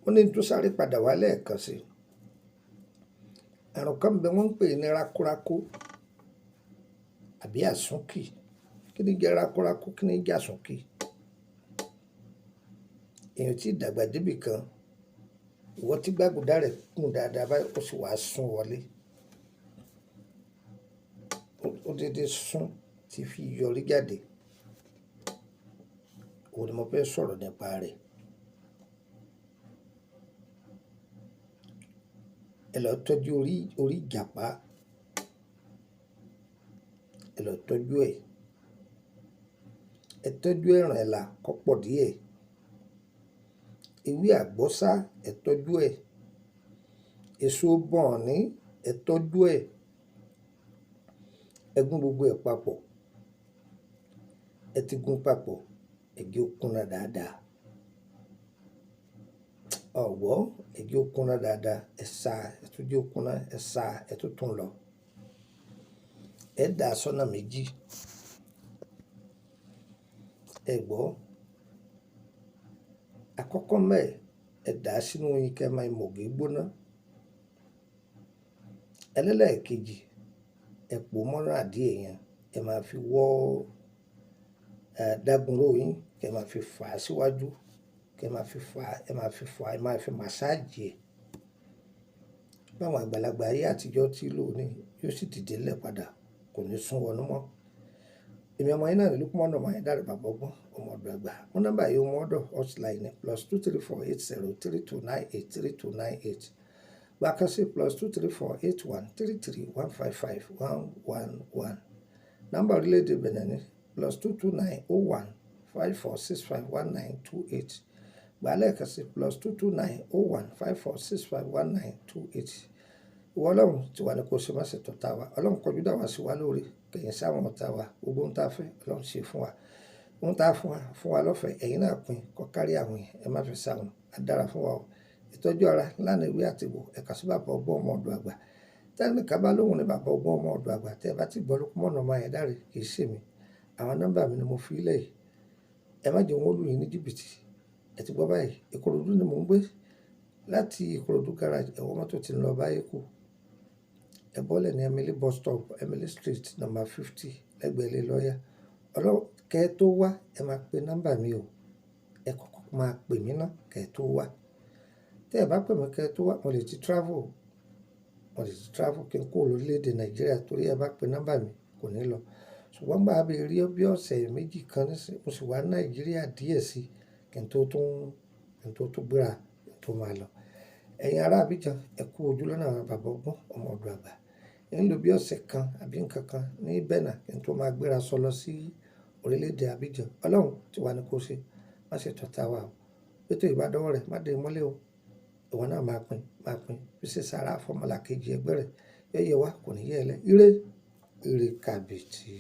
Ó ní tó sáré padà wá lẹ́ẹ̀kan sí. Àrùn kan bẹ wọ́n ń pè ní rákórákó àbí àsúnkì. Kí ni jẹ́ rákórákó? Kí ni jẹ́ àsúnkì? Èèyàn tí dàgbà débì kan, ìwọ tí gbàgùdá rẹ̀ kún dáadáa báyìí, ó sì wá sún wọlé. Ó dédé sún tí fi yọrí jáde. Òun ni mo fẹ́ sọ̀rọ̀ nípa rẹ̀. Ẹ lọ tọ́jú orí, orí ìjàpá. Ẹ lọ tọ́jú ẹ̀. Ẹ tọ́jú ẹ̀ràn ẹ̀là kó pọ̀ díẹ̀. Ewé àgbọ́sá, ẹ tọ́jú ẹ̀. Èso bọ̀ọ̀ní, ẹ tọ́jú ẹ̀. Ẹ gún gbogbo ẹ̀ papọ̀. Ẹ ti gún papọ̀, ẹ jẹ́ ó kúnná dáadáa. Ọ̀gbọ́, ẹ jẹ́ ó kúnná dáadáa. Ẹ sá, ẹ tún jẹ́ ó kúnná, ẹ sá, ẹ tún tún lọ. Ẹ dà á sọ́nà méjì. Ẹ gbọ́. Àkọ́kọ́ ńbẹ̀, ẹ dà á sínú oyin kí ẹ máa mọ̀gí gbóná. Ẹlẹ́lẹ́ẹ̀kejì, ẹ pò mọ́nà adìẹ yẹn, ẹ máa fi wọ́, dágunró yín, kí ẹ máa fi fà á síwájú, kí ẹ máa fi fà á, ẹ máa fi fà á, ẹ máa fi massage ẹ̀. Báwọn àgbàlagbà ayé àtijọ́ tí lò ní yóò sì dìde lẹ̀ padà, kò ní sún wọnú mọ́. Èmi ọmọ yín náà ni Lukman ọmọ Ayédáre bàbá ọgbọ́n, ọmọ ọ̀dọ̀ àgbà. Mú nọ́mbà yìí ọmọ ọ̀dọ̀ hotline ní +234 80 3298 3298. Bákan sí +234 81 33 155 111. Nọ́mbà orílẹ̀-èdè Benin ní +229 01 54 65 19 28. Gbà lẹ́ẹ̀kan sí +229 01 54 65 19 28. Ìwọ Ọlọ́run tí wà ní kó ṣe má ṣe tọ̀tá wa. Ọlọ́run kọjú dà wá sí wa lóore, kẹ̀yìn sí àwọn ọ̀tá wa. Gbogbo ohun tá a fẹ́, Ọlọ́run ṣe fún wa. Ohun tá a fún wa lọ́fẹ̀ẹ́, ẹ̀yin náà pín, kó kárí àwọn èèyàn, ẹ má fi sáwọn. Á dára fún wa o. Ìtọ́jú ara lánàá ewé àti egbò, ẹ kà sí bàbá ọgbọ́n ọmọ ọ̀dọ̀ àgbà. Tẹ́nìkan bá lóhùn ní bàbá ọgbọ́n ọmọ ọ̀dọ̀ àgbà, tí ẹ bá ti gbọ́ Lukman ọmọ Ayédáre, kì í ṣe mi. Àwọn nọ́mbà mi ni mo fi lẹ̀ yìí. Ẹ má jẹ́ wọ́n lù yín ní jìbìtì. Ẹ ti gbọ́ báyìí. Ìkòròdú ni mò ń gbé. Láti Ìkòròdú garage, ẹ wọ mọ́tò tí ń lọ bá Èkó. Ẹ bọ́lẹ̀ ní Emily bus stop, Emily Street, number 50, lẹ́gbẹ̀ẹ́ ilé lọ́yà. Ọlọ́run kẹ́ ẹ tó wá, ẹ máa pe nọ́mbà mi o. Ẹ kọ́kọ́ máa pè mí ná kẹ́ ẹ tó wá. Tí ẹ bá pè mí kẹ́ ẹ tó wá, mo lè ti travel. Mo lè ti travel kí n kúrò lórílẹ̀-èdè Nàìjíríà torí ẹ bá pe nọ́mbà mi kò ní lọ. Ṣùgbọ́n bá bí rí bí ọ̀sẹ̀ méjì kan nísìnyí, mo sì wá Nàìjíríà díẹ̀ sí kí n tó tún, kí n tó tún gbéra, kí n tó máa lọ. Ẹ̀yin ará Abidjan, ẹ kú ojú lọ́nà bàbá ọgbọ́n ọmọ ọ̀dọ̀ àgbà. Ń lò bí ọ̀sẹ̀ kan àbí nǹkan kan ní Benin kí n tó máa gbéra sọ lọ sí orílẹ̀-èdè Abidjan. Ọlọ́run tí wà ní kó ṣe, má ṣe tọ̀tá wa o. Ètò ìbádọ́wọ́ rẹ̀ má dé mọ́lẹ̀ o. Ìwọ náà máa pín, máa pín. Fi ṣe sára fọ́mọlàkejì ẹgbẹ́ rẹ̀. Yẹ́yẹ́ wa kò ní yẹ́ ẹ lẹ́. Ire, ire kàbìtì.